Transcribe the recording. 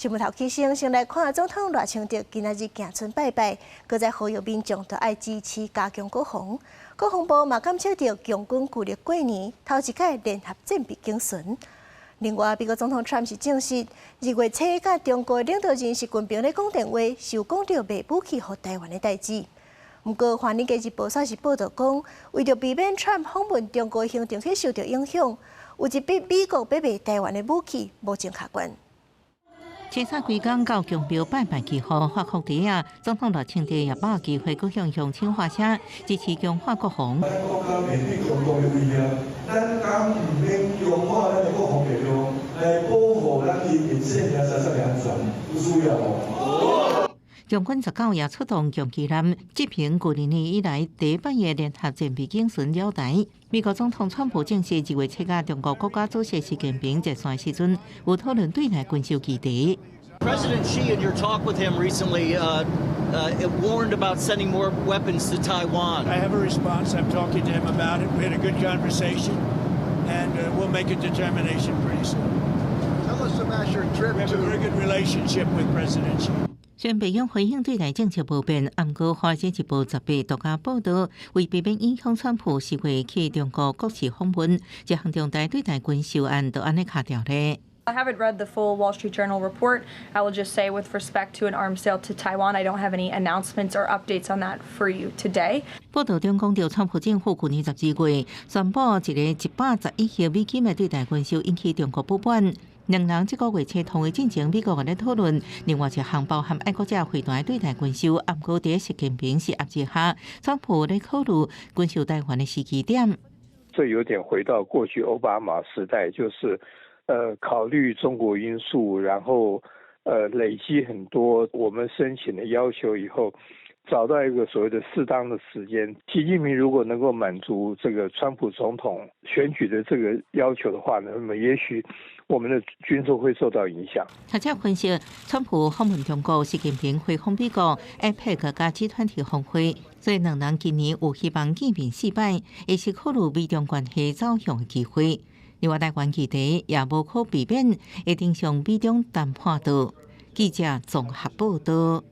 新聞頭起先，先來看總統賴清德今仔日行村拜拜，閣再呼籲民眾著愛支持加強國防。國防部嘛感測著共軍舊曆過年頭一擺聯合戰備警巡。另外，美國總統川普是證實，2月初佮中國領導人習近平咧講電話，是有講著賣武器予台灣的代誌。毋過，《華爾街日報》煞是報導講，為著避免川普訪問中國行程去受著影響，有一筆美國欲賣台灣的武器，目前卡關。清早規工到宮廟拜拜祈福，法國底啊，總統賴清德也把握機會，閣向鄉親發聲，支持強化國防。咱國家面對中國的威脅，咱敢毋免強化咱的國防力量，來保護咱人民生命財產的安全，有需要無？共軍19也出動強擊艦，執行舊年以來第一擺的聯合戰備警巡繞台。美國總統川普證實，2月7佮中國國家主席習近平熱線時陣，有討論對台軍售議題。 President Xi, in your talk with him recently, warned about sending more weapons to Taiwan. I have a response. I'm talking to him about it. We had a good conversation, and we'll make a determination pretty soon. Tell us about your trip. We have a very good relationship with President Xi. 雖然白宮回應對台政策無變，毋過《華爾街日報》18獨家報導，為避免影響川普4月去中國國事訪問，這項重大對台軍售案就按呢卡著咧。 I haven't read the full Wall Street Journal report. I will just say, with respect to an arms sale to Taiwan, I don't have any announcements or updates on that for you today. 報導中講著，川普政府去年12月宣布一個111億美金的對台軍售，引起中國不滿。兩人這個月初通話進前，美國咧討論另外一項包含愛國者飛彈對台軍售，毋過佇習近平施壓之下，川普咧考慮軍售台灣的時機點。這有點回到過去奧巴馬時代，就是考慮中國因素，然後累積很多我們申請的要求以後，找到一個所謂的適當的時間。習近平如果能夠滿足這個川普總統選舉的這個要求的話呢，那麼也許我們的軍售會受到影響。學者分析，川普訪問中國，習近平回訪美國，APEC佮 G20 峰會，所以兩人今年有希望見面四擺，會是考慮美中關係走向的機會。另外，台灣議題也無可避免會登上美中談判桌。記者綜合報導。